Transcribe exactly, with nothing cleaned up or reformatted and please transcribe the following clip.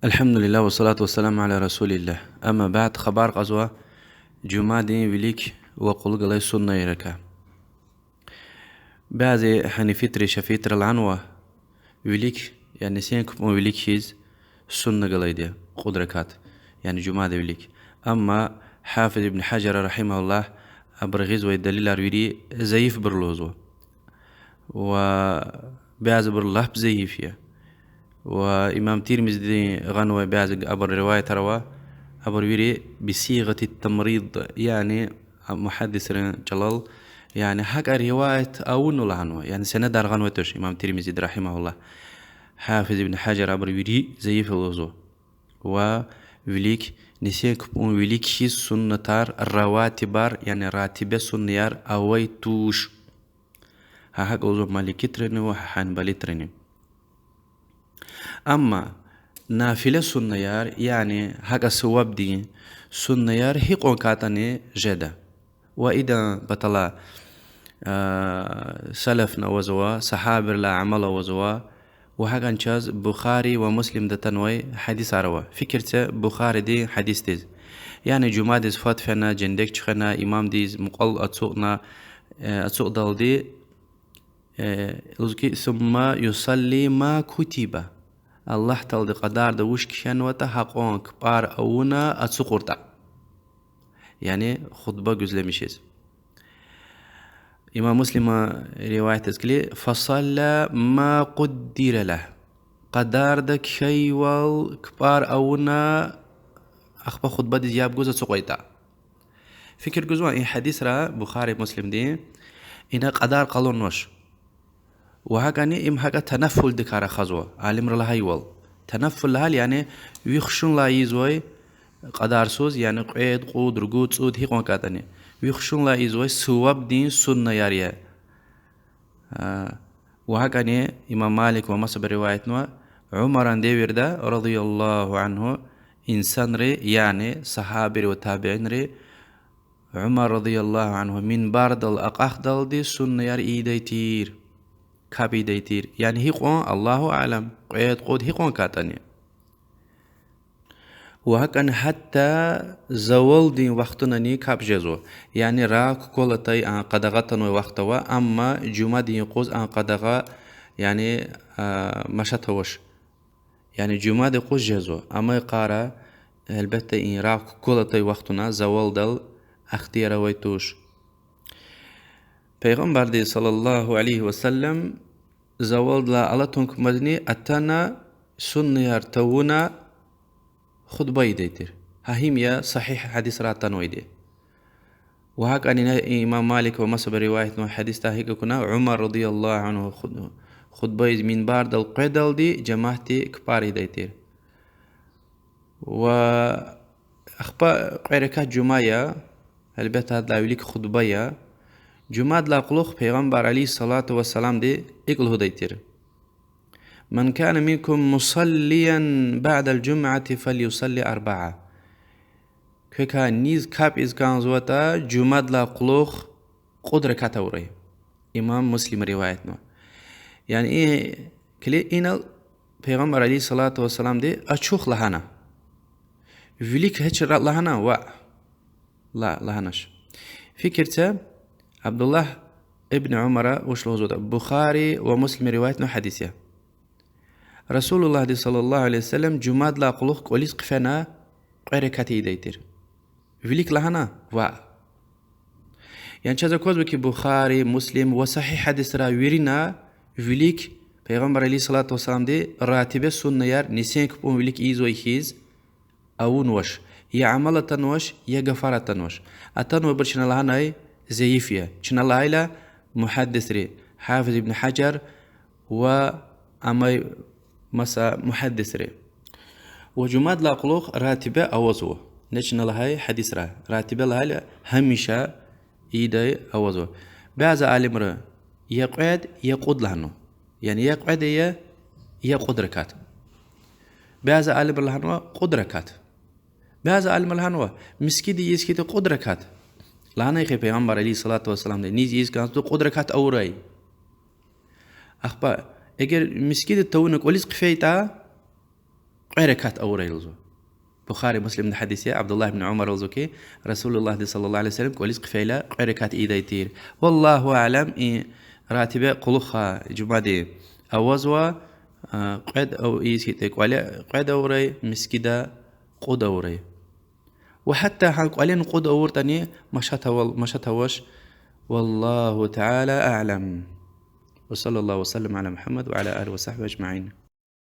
الحمد لله والصلاة والسلام على رسول الله. أما بعد, хабар кьазва жуьмядин вилик ва кьулухъ галай суннайрикай. Бязи гьанифитри, шафиитри лагьанва, вилик, яни нисин кпӀун вилик хьиз сунна галайди я кьуд ракат, яни жуьмядин вилик. Амма Гьафиз ибн Гьажар, рагьимагьуллагь, абуру гъизвай далилар вири заифбур лугьузва. Ва бязибуру лап заиф я. Ва имам Тирмизидин гъанвай бязи абур риваятар ава, абур вири بصيغة التمريض, яни мугьаддисрин чӀалал, яни гьакӀа риваят авуна лагьанва, яни сенедар гъанвай туш имам Тирмизиди, рагьимагьуллагь. Гьафиз ибн Гьажар абур вири заиф я лугьузва. Ва вилик, нисин кпӀун вилик хьиз суннатар, раватибар, яни ратибе суннаяр авай туш. Гьа гьакӀ лугьузва маликитрини ва гьанбалитрини. Амма нафиле суннаяр, яни гьакӀа сувабдин суннаяр гьикьван кӀантӀани жеда. Ва идан патала, а, салафни авазва, сагьабайрилай амал авазва, ва гьакӀни чаз Бухари ва Муслимда атанвай гьадисар ава. Фикир це Бухаридин гьадисдиз. Яни жуьмядиз фад фена, жендек чуьхвена, имамдиз мукьвал ацукьна, э, ацукьдалди, э, лугьузва хьи, ثم يصلي ما كتب. Аллагь Таалади кьадарда вуч кхьенватӀа, гьакьван кпӀар авуна ацукьуртӀа. Яни хутба гуьзлемишиз. Имам Муслима риваятдиз килиг, فصلى ما قدر له. Кьадарда кхьейвал кпӀар авуна, ахпа хутбадиз яб гуз ацукьайтӀа. Фикир гузвани и гьадисра, Бухари, Муслимдин, ина кьадар къалурнавач. Ва гьакӀни им гьакӀа танаффулдикай рахазва, алимри лагьайвал. Танаффул лагьайла, яни ви хушуналди ийизвай кьадарсуз, яни кьвед, кьуд, ругуд, цӀуд, гьикьван кӀантӀани, ви хушуналди ийизвай сувабдин суннаяр я. А, ва гьакӀни имам Малик ва масабуру риваятнава, Умаран девирда, رضي الله عنه, инсанри, яни сагьабийри ва табиинри, Умар, رضي الله عنه, минбардал акьахдалди суннаяр ийидай тир, капӀ ийидай тир. Яни гьикьван, الله أعلم, кьвед, кьуд, гьикьван кӀантӀани. Ва гьакӀни гьатта завалдин вахтунани капӀ жезва. Яни рагъ кукӀвал атай, а, къадагъа атанвай вахт ава, амма жуьмядин юкъуз а къадагъа, яни, а, машат авач. Яни жуьмядин юкъуз жезва. Амма йикъара, гьелбетда, и рагъ кукӀвал атай вахтуна завалдал ихтияр авай туш. Пайгъамбарди, صلى الله عليه وسلم, завалдилай алатун кумазни атана, суннаяр тавуна, хутба ийидай тир. Гьа им я сагьигь гьадисра атанвайди. Ва гьакӀни имам Малик ва масабуру риваятнавай гьадисда гьикӀ акуна, Умар, رضي الله عنه, хут-, хутба ийиз минбардал къведалди жемятди кпӀар ийидай тир. Ва ахпа кьве ракат жуьмя я, гьелбетда, гьадалай вилик хутба я. Жуьмядилай кьулухъ Пайгъамбар, عليه الصلاة والسلامди, икӀ лугьудай тир: من كان منكم مصليا بعد الجمعة فليصل أربعا. Квекай низ капӀ ийиз кӀанзаватӀа, жуьмядилай кьулухъ кьуд ракат авурай. Имам Муслима риваятнава. Яни и килиг, инал Пайгъамбар, عليه الصلاة والسلامди, ачух лагьана. Вилик гьич ра-, лагьана, ваъ. Ла-, лагьанач. Фикир це, Абдуллагь ибн Умара вуч лугьузватӀа, Бухари ва Муслима риваятнавай гьадис я. Расулуллагьди, صلى الله عليه وسلم, жуьмядилай кьулухъ кӀвализ хъфена кьве ракат ийидай тир. Вилик лагьана, ваъ. Яни чаз аквазва хьи, Бухари, Муслим ва сагьигь гьадисра вирина вилик Пайгъамбар, عليه الصلاة والسلامди, ратибе суннаяр нисин кпӀун вилик ийизвай хьиз авунвач, я амал атанвач, я гафар атанвач. Атанвайбур чна лагьанай зайиф я. Чна лагьайла, мугьаддисри, Гьафиз ибн Гьажар ва амай маса мугьаддисри. Ва жуьмядилай кьулухъ ратибе авазва. Нечна лагьай гьадисра ратибе лагьайла, гьамиша ийидай авазва. Бязи алимри я кьвед, я кьуд лагьанва. Яни я кьвед ая, я кьуд ракат. Бязи алимри лагьанва кьуд ракат. Бязи алимри лагьанва, мискӀинда ийиз хьайитӀа кьуд ракат. Лагьанай хьи Пайгъамбар, عليه الصلاة والسلامди, низ ийиз кӀанзаватӀа кьуд ракат авурай. Ахпа, эгер мискӀинда тавуна кӀвализ хъфейтӀа, кьве ракат авурай лугьузва. Бухари, Муслимда гьадис я, Абдуллагь ибн Умара лугьузва хьи, Расулуллагьди صلى الله عليه وسلم кӀвализ хъфейла кьве ракат ийидай тир. والله أعلم, и ратиба кьулухъай жуьмядин авазва, а, кьвед ав-, ийиз хьайитӀа кӀвале кьвед авурай, мискӀинда кьуд авурай. Ва гьатта гьа кӀвале кьуд авуртӀани машат авал-, машат авач. والله تعالى أعلم. وصلى الله وسلم على محمد وعلى آله وصحبه أجمعين.